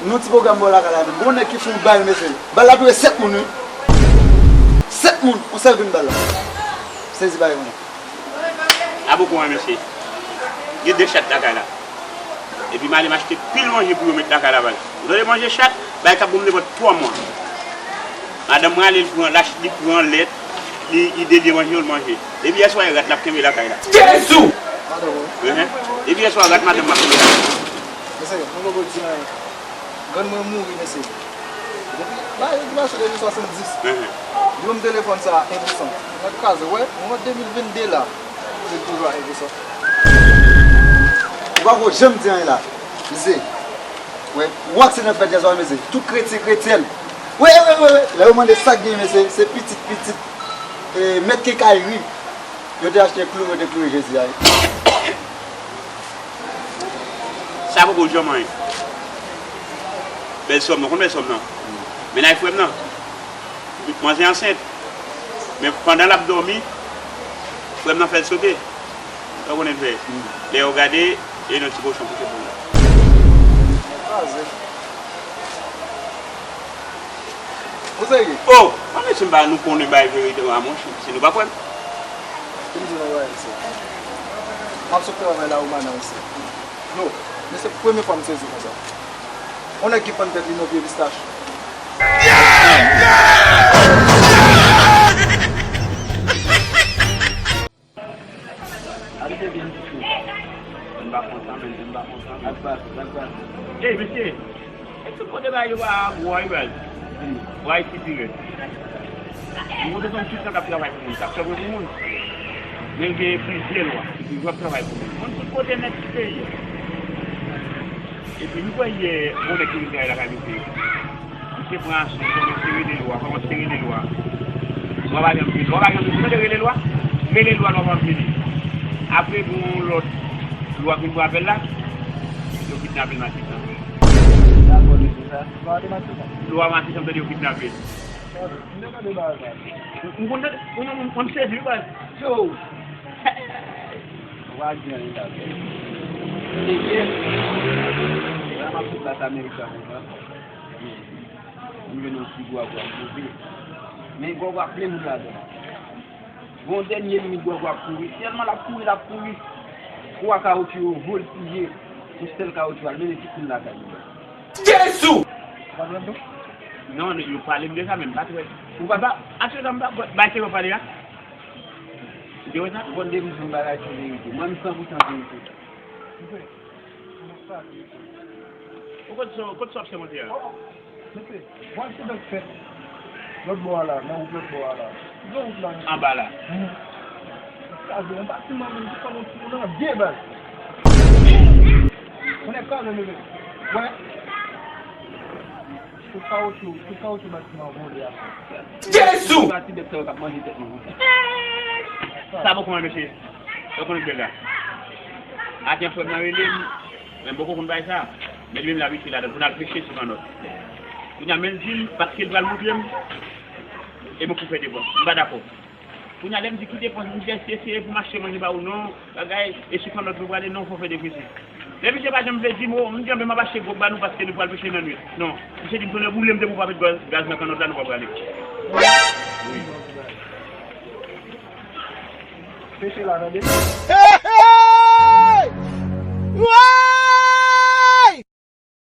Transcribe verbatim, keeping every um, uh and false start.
Nou ti pwogram bò lakay la menm. Gon nèg ki fè yon bal, mesye. Bal la touye sèt moun, wi. Sèt moun, yon sèl grenn bal la. Sezi bagay mwen. A poko an, mesye. Gen de chat lakay la. Epi m ale m achte pil manje pou yo met lakay la, bal. Ou tande manje chat, bagay k ap bon m nenpòt twa mwa. Madanm mwen ale, li pran, l ach-, li pran lèt, li, li delye manje yo, l manje. Depi yèswa, e rat l ap kenbe lakay la. Jezi! Madanm ou? Enhen. Depi yèswa, rat madanm m ap kenbe lakay la. Mesye, mwen poko di anyen. Grann mwen mouri, mesye. Depi, ba, yo di mache depi swasanndis. Enhen. Li ban m telefòn sa a, en pou san. Mwen kraze, wè, mwen de mil vennde la. Li toujou a en pou san. Ou pa ko janm di anyen la. Mesye. Wè, ou aksidan fèt yèswa, mesye. Tout kretyen, kretyèn. Wè, wè, wè, wè. Lè yo mande sa k gen, mesye, se pitit, pitit. E, mèt kenkayri. Yo te achte klou, yo te kloure Jezi a, wi. Sa poko janm anyen. Bèl sòm nan, konn bèl sòm nan? Mennaj frè m nan. Manzè ansent. Men pandan l ap dòmi, frè m nan fè l sote. Sa w konnen l fè? Lè yo gade, e yon ti kochon kouche pou li. Kraze. Ou serye? Oh! Mwen menm si m pa nou konnen bay verite a, monchè, si nou pa kwè m. Pou m di nou yon bagay, mesye. M ap sot travay la, ou manan isi. Yo, men se premye fwa m sezi konsa. On nèg ki fann tèt li nan pye pistach. Alite gen ti sou. M pa kontan, men m pa kontan. Al pase, al pase. Ey, mesye, e tout kote bagay yo pa gwo a, wi, baz. Bwa isi pi rèd. M kote se yon ti tan k ap travay pou moun, k ap travay pou moun. Men l gen plizyè lwa, ki toujou ap travay pou moun. Moun tout kote nèt ti peyi a. Epi m kwè yè, yon nèg ki vin travay lakay misye. Misye pran asou, kòmanse rele lwa, kòmanse rele lwa. Lwa pa janm vini, lwa pa janm vini. Ou tande rele lwa? Rele lwa, lwa pa vini. Apre gen yon lòt lwa ki vin pran apèl la, yo kidnape l Matisan. Dakò, mesye, sa. Lwa de Matisan. Lwa Matisan, m tande yo kidnape l. M te tande bagay sa. M konn tande, mwen, mwen, mwen, m sezi, wi, baz. Yo! Ou pa di anyen la, frè. Se byen. La m ap sot la, sa Amerik la konsa. M jwenn yon ti gwagwa kote. Men gwagwa plen moun ladan. Gon dènye minit gwagwa ap kouri. Tèlman l ap kouri, l ap kouri. Twa kawotchou yo voltije. Yon sèl kawotchou al mennen tout moun lakay li. Jezi! Ou pa tande? Non, non, yo pale m de sa, men m pa t wè. Ou pa... M pa, aktyèlman, m pa, bay se yo pale a. Ou te wè sa? Ou konn depi m di yon bagay se verite. Mwen, m san pou san verite. Ou kote sa, kote sa w ap sèmante a? Mesye, bon aksidan k fèt lòt bò a la, nan wout lòt bò a la. Gen wout la, mesye. Anba la. Kraze yon batiman, menm ki fann yon ti moun nan de baz. Konnen kraze, mesye. Wè. Tout kawotchou, tout kawotchou batiman vole a. Jezi! Sa ti bèt sa yo k ap manje tèt nou konsa. Sa bon kòman, mesye? Yo konnen bèl la. Aten frè m nan rele m. Men m poko konn bay sa. Men li menm l abitye ladan l pou n al peche sou kannòt. Kounye a men l di m, paske l pral montre m, e mwen pou fè depans. M pa dakò. Kounye a lè m di ki depans, m di èske se pou m achte manje ba ou non, bagay, e sou kannòt nou prale non, fò fè de peche. Men misye pa janm vle di m, o, m di anben m ap achte gwòg ba nou paske nou pral peche nan nwit. Non. Misye di m tonè boule m depi w pa met gaz, gaz nan kannòt la nou pa prale. Wi. Peche la, tande. Hey, hey!